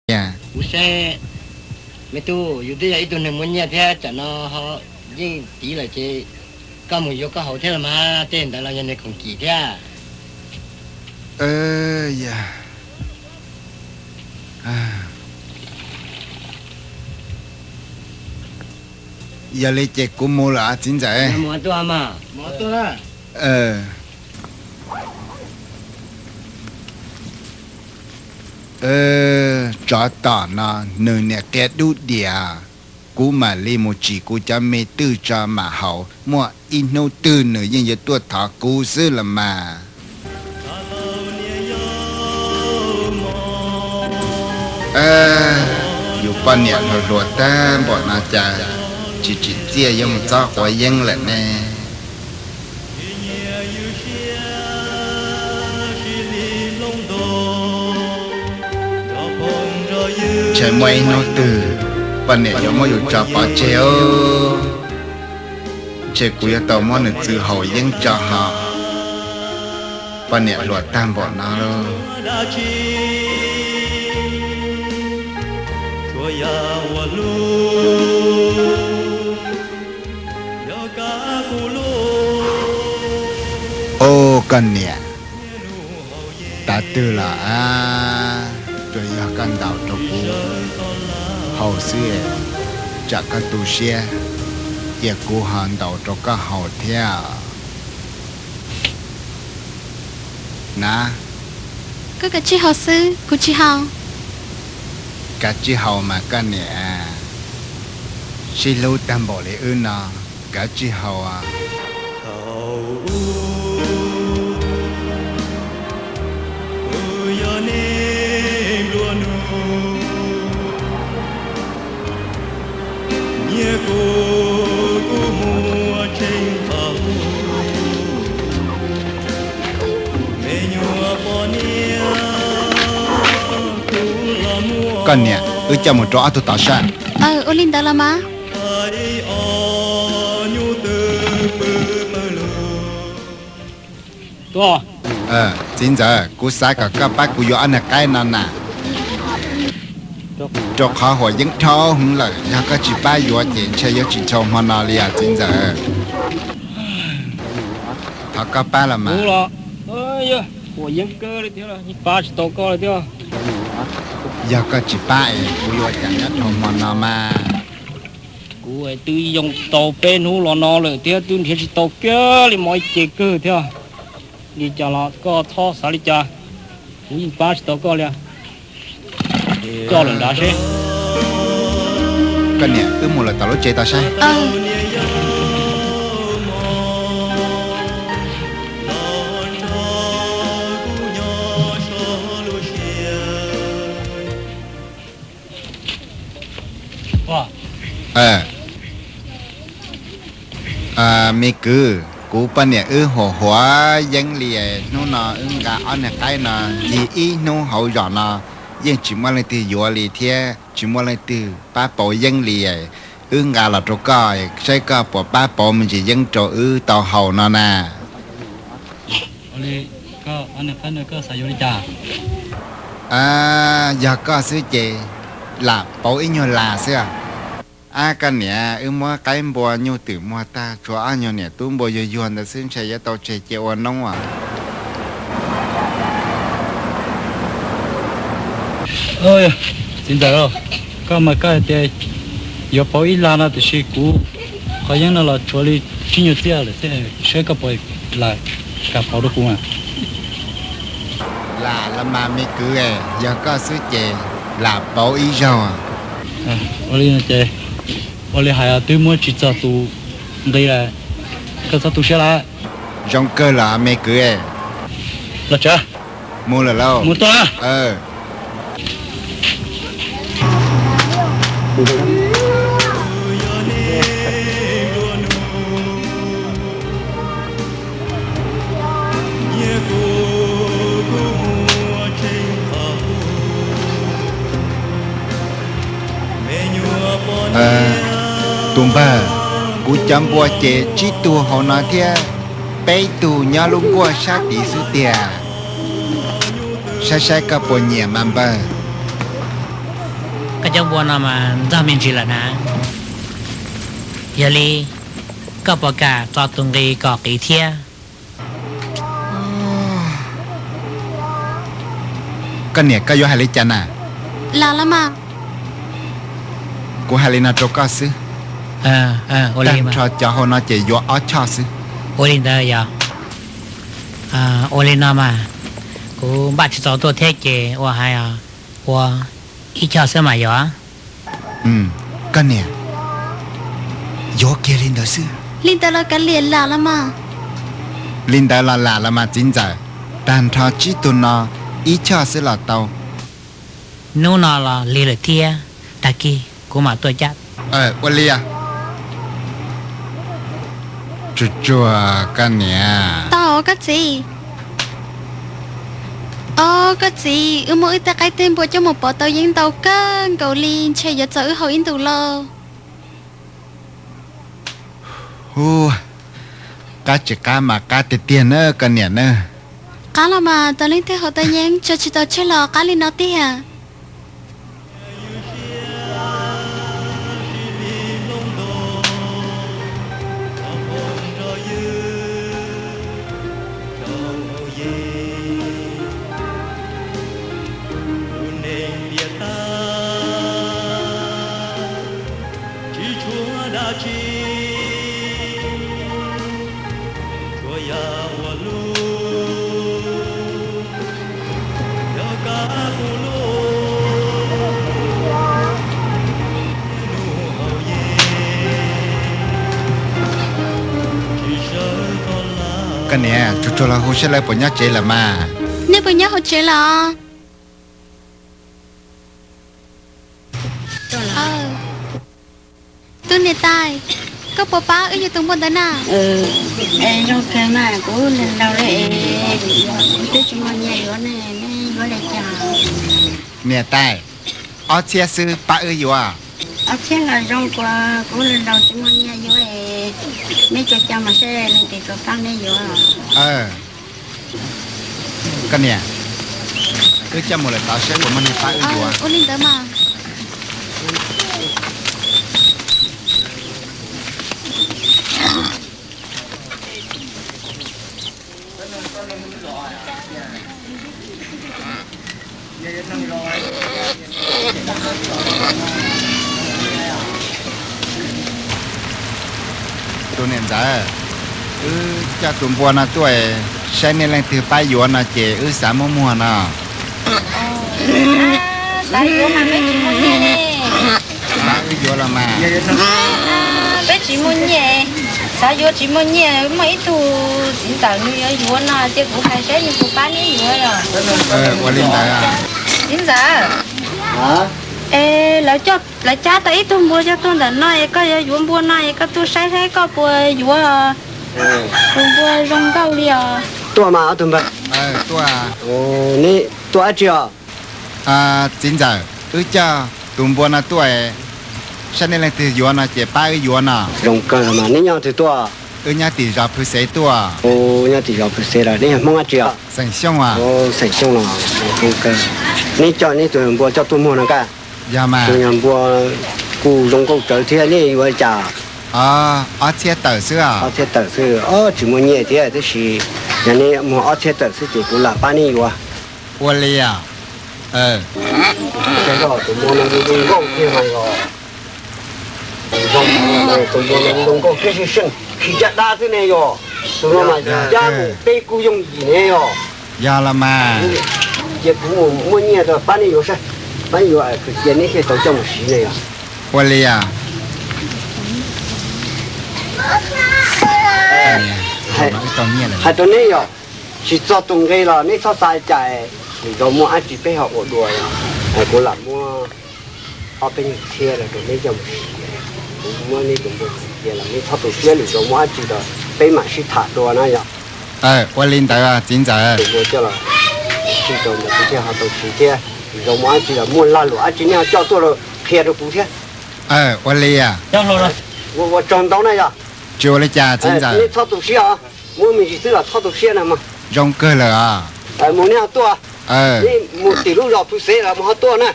Kuv saib, me tub, yus twb yog ib tug neeg muaj nyiaj thiab, tsam no ho yeej tiv lawm ces koj mus yuav koj haus thiab los mas, tej ntawd los yog niag khoom kim thiab. Yog li ces kuv mus lawm txiv ntxawm. Tsov tom no nws niam qia dub diam, kuv mam li mus tsim kuv cov me twj tso mam haus, muaj ib hnub twg nws yeej yuav tuaj thov kuv xwb los mas. Yus poj niam hluas hluas tag npaum no cas tsis tsim txiaj yuav mus txob quav yeeb lawm ne. Ntshe muaj ib hnub twg poj niam yuav muab yus tso pov tseg os. Ntshe kuv yuav tau muab nws txwv haus yeeb tso hos. Poj niam hluas tag npaum no lauj. Os koj niam, tav twg los tsuas yog koj ntaus rau kuv haus xwb, tsam koj tu siab, cia kuv ho ntaus rau koj haus thiab. Na, koj kav tsij haus xwb, kuv tsis haus. Kav tsij haus mas koj niam, sib hlub tag npaum li wb no, kav tsij haus. Koj niam, wb coj mus rau ob tug tod saib. Aw, ua li ntawd los mas. Txiv ntxawm, kuv xav kom koj pab kuv yuav ob niag qaib no na. Rau qhov huam yeeb dhau heev lawm, yog koj tsis pab yuav ces ntshe yuav tsis dhau hmo no li os txiv ntxawm. Thov koj pab los mas. Huam yeeb kawg li thiab, pab tsis tau koj li thiab. Yog koj tsis pab es kuv yuav ua cas nyob dhau hmo no mas. Kuv twb yoo tau peb hnub los no lawm thiab twb nrhiav tsis tau kiag li, mob ib ce kawg thiab. Li cas los koj txhob xav li cas, kuv yeej pab tsis tau koj li. Coj lawm nrad seb. Koj niam, wb mus lawm tom lub tsev tod saib. Me kwv, kuv poj niam wb huam huam yeeb li, hnub no wb nqa ob niag qaib no ncig ib hnub hauv zos no yeej tsis muaj leej twg yuav li thiab tsis muaj leej twg pab pauv yeeb li. Wb nqa los rau koj saib koj puas pab pauv me ntsis yeeb rau wb tau haus no na. Yog koj xwb ces lam pauv ib nyuag las xwb. Ab koj niam, wb muab qaib npua nyuj twm muag tag, tshuav ob nyuag niam tub npua yuag yuag ntawd xwb, ntshe yuav tau tseg cia ua noob as. Txiv ntxawm, koj mas koj hais tias yuav pauv ib las no tiam sis kuv qhov yeeb no los tshuav li tsib nyuag txiaj lawm xwb, saib koj puas lam kam pauv rau kuv mas. Lam los mas me kwv, yog koj xwb ces lam pauv ib zaug. Ua li ces, ua li hais twb muab tsis txog tus nqi lawm, koj txhob tu siab lawm. Zoo kawg los me kwv. Los tsav, mus lawm lauj, mus tau. Tus npawg, kuv cov npua ces tsib tug hauv no thiab peb tug nyob lub nkuaj sab tid xwb tiag. Saib saib koj puas nyiam mas npawg. Cov npua no mas ntog me ntsis lawm na. Yog li koj puas kam tso tus nqi kom qiv thiab? Koj niam, koj yuav hais li cas na? Lam los mas. Kuv hais li no rau koj xwb, tag nrho cov hauv no ces yuav ob choj xwb. Ua li ntawd yog. Ua li no mas, kuv npaj tsis txaus tuaj thiab ces ua hais, ua ib choj xwb mas yog. Koj niam, yuav kiag li ntawd xwb. Li ntawd los kav liam, lam los mas. Li ntawd los lam los mas txiv ntxawm, tag nrho tsib tug no ib choj xwb los tau. Hnub no los lig lawm thiab, tag kis kuv mam tuaj cab. Ua li os. Tsuag tsuag koj niam. Tau koj txiv. Os koj txiv, wb muab wb tej qaib tej npua coj mus pov tau yeeb ntau kawg nkaus li, ntshe yuav txaus wb haus ib ntus lauj. Hu, qab tsis qab mas qab tiag tiag na koj niam na. Qab los mas, tau leej twg haus tau yeeb tso tsis tau tseg los qab li no tiag. Koj niam, tsuag tsuag los hu saib lawv puas nyob tsev lawm mas. Nej puas nyob hauv tsev lawm? Tus niam tais, koj puas pab wb yuav tus npua ntawd na? Zoo kawg mas, kuv laus laus lawm es twb tsis muaj nyiaj yuav ne, neb yuav li cas? Niam tais, ob txhiab xwb pab wb yuav. Ob txhiab los zoo, kuv laus laus tsis muaj nyiaj yuav, neb cov coj mus seb leej twg puas pab neb yuav. Koj niam, wb coj mus lawm tod seb puas muaj neeg pab wb yuav. Ua li ntawd mas. Tus niam ntxawm, wb coj tus npua no tuaj, saib nej leej twg pab yuav no ces wb xav muab muag no. Xav yuav mas peb tsis muaj nyiaj ne. Pab wb yuav los mas. Peb tsis muaj nyiaj, xav yuav tsis muaj nyiaj, muaj ib tug txiv ntxawm nws yuav yuav no ces kuv hais saib nws puas pab neb yuav os. Ua li ntawd. Txiv ntxawm, es lawv cab tau ib tug npua coj tuaj ntawm no es koj yuav yuav npua no es koj tuaj saib saib koj puas yuav. Tus npua zoo nkauj li os. Tuaj mas ob tug npawg. Tuaj. Neb tuaj dab tsi os? Txiv ntxawm, wb coj tus npua no tuaj, saib nej leej twg yuav no ces pab wb yuav no. Zoo kawg mas, neb nyob twg tuaj? Wb nyob tim zos Phwv Xev tuaj. Nyob tim zos Phwv Xev los neb yog Hmoob dab tsi os? Xeem Xyooj os. Xeem Xyooj los. Neb coj neb tus npua coj tuaj muag no kaj? Yog mas. Tus yog npua kuj zoo nkauj tsawv thiab, neb yuav li cas? Ob txhiab tawm xwb os. Ob txhiab tawm xwb, tsis muaj nyiaj thiab tab sis yog neb muag ob txhiab tawm xwb ces kuv lam pab neb yuav. Ua li os. Tus npua no zoo nkauj tiag mas yog. Tus npua no zoo nkauj thiab seej seej, khi caj dab xwb ne yog. Tus no mas cab mus peb kub yooj yim ne yog. Yog los mas. Cia kuv mus muab nyiaj rau pab neb yuav saib, pab yuav cia neb thiaj tau coj mus siv ne yog. Ua li os. Hais rau neb yog, tsis txog tus nqi los neb txhob xav cas, lwm zaus muaj dab tsi peb ho ua dua yog. Kuv lam muab ob peb nyuag txhiab los rau neb coj mus siv, kuv muab neb tus npua cia los neb txhob tu siab, lwm zaus muaj dab tsi los peb mam sib tham dua na yog. Ua li ntawd txiv ntxawm. Tus npua coj los siv rau ntawd kuv thiaj ho tau siv thiab, lwm zaus muaj dab tsi los muaj lag luam dab tsi nej ho coj tuaj los qhia rau kuv thiab. Ua li os. Ua tsaug ntau na yog. Tsis ua li cas txiv ntxawm. Neb txhob tu siab os, muab me ntsis xwb los txhob tu siab na mog. Zoo kawg lawm os. Mus neb ho tuaj, neb mus tim lub zos Phwv Xev los mus ho tuaj na.